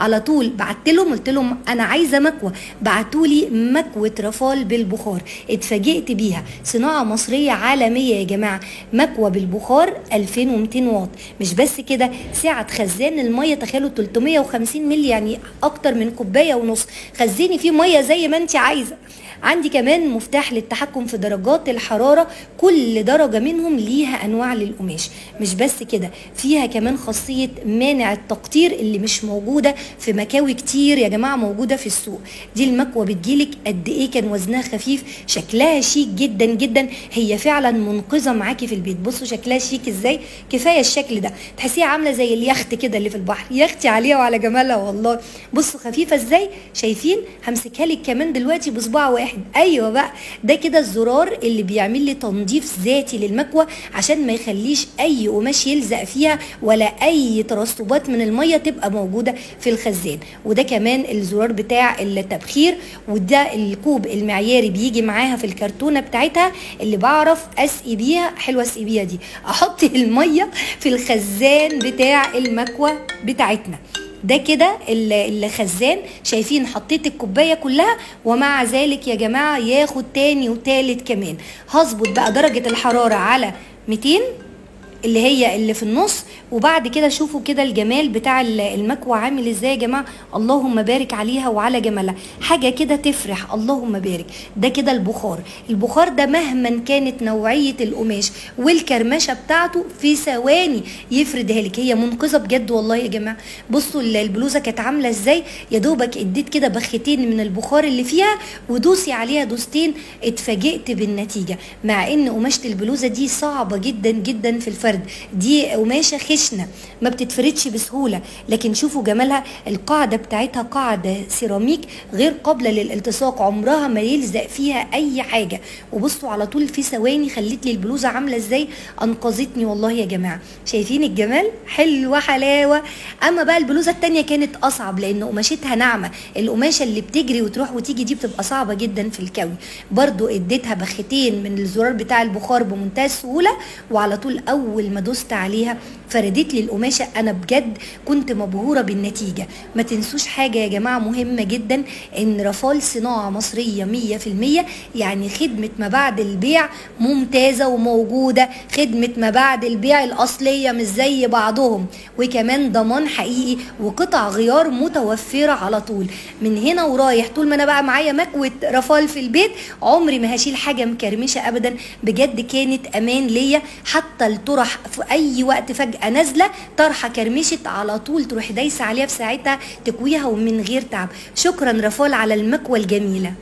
على طول بعت لهم قلت لهم انا عايزه مكوة، بعتوا لي مكوة رافال بالبخار، اتفاجئت بيها، صناعة مصرية عالمية يا جماعة. مكوة بالبخار 2200 واط. مش بس كده، سعة خزان المية تخيلوا 350 مللي، يعني اكتر من كوباية ونص، خزني فيه مية زي ما انت عايزه. عندي كمان مفتاح للتحكم في درجات الحرارة، كل درجة منهم ليها أنواع للقماش. مش بس كده، فيها كمان خاصية مانع التقطير اللي مش موجودة في مكاوي كتير يا جماعة موجودة في السوق. دي المكوة بتجيلك قد إيه، كان وزنها خفيف، شكلها شيك جدا جدا، هي فعلا منقذة معاكي في البيت. بصوا شكلها شيك إزاي، كفاية الشكل ده، تحسيها عاملة زي اليخت كده اللي في البحر، يختي عليها وعلى جمالها والله. بصوا خفيفة إزاي، شايفين؟ همسكها لك كمان دلوقتي بصباع واحد. ايوه بقى، ده كده الزرار اللي بيعمل لي تنظيف ذاتي للمكوه عشان ما يخليش اي قماش يلزق فيها ولا اي ترسبات من المية تبقى موجودة في الخزان. وده كمان الزرار بتاع التبخير، وده الكوب المعياري بيجي معاها في الكرتونه بتاعتها اللي بعرف اسقي بيها. حلوة اسقي بيها دي، احط المية في الخزان بتاع المكوه بتاعتنا. ده كده الخزان، شايفين حطيت الكوباية كلها، ومع ذلك يا جماعة ياخد تاني وتالت كمان. هظبط بقى درجه الحرارة على 200 اللي هي اللي في النص، وبعد كده شوفوا كده الجمال بتاع المكوى عامل ازاي يا جماعة، اللهم بارك عليها وعلى جمالها، حاجة كده تفرح، اللهم بارك. ده كده البخار، البخار ده مهما كانت نوعية القماش والكرمشه بتاعته في ثواني يفردها لك، هي منقذه بجد والله يا جماعة. بصوا البلوزة كانت عامله ازاي، يا دوبك اديت كده بختين من البخار اللي فيها ودوسي عليها دوستين، اتفاجئت بالنتيجة، مع ان قماشة البلوزة دي صعبة جدا جدا في الفرد، دي قماشة خشنه ما بتتفردش بسهولة، لكن شوفوا جمالها. القاعدة بتاعتها قاعدة سيراميك غير قابله للالتصاق، عمرها ما يلزق فيها اي حاجة. وبصوا على طول في ثواني خلت لي البلوزة عامله ازاي، انقذتني والله يا جماعة. شايفين الجمال؟ حلوة حلاوة. اما بقى البلوزة الثانية كانت اصعب لان قماشتها ناعمة، القماشه اللي بتجري وتروح وتيجي دي بتبقى صعبة جدا في الكوي. برضو اديتها بختين من الزرار بتاع البخار بمنتهى السهولة، وعلى طول اول ما دوست عليها فردت لي القماشه. انا بجد كنت مبهوره بالنتيجة. ما تنسوش حاجة يا جماعة مهمة جدا، ان رافال صناعة مصرية 100%، يعني خدمة ما بعد البيع ممتازة وموجودة، خدمة ما بعد البيع الاصلية مش زي بعضهم، وكمان ضمان حقيقي وقطع غيار متوفرة على طول من هنا ورايح. طول ما انا بقى معايا مكوة رافال في البيت عمري ما هشيل حاجة مكرمشه ابدا، بجد كانت امان ليا. حتى الطرح في اي وقت فجأة نازله طرحه كرمشت على طول تروح دايسه عليها في ساعتها تكويها ومن غير تعب. شكرا رافال على المكوه الجميلة.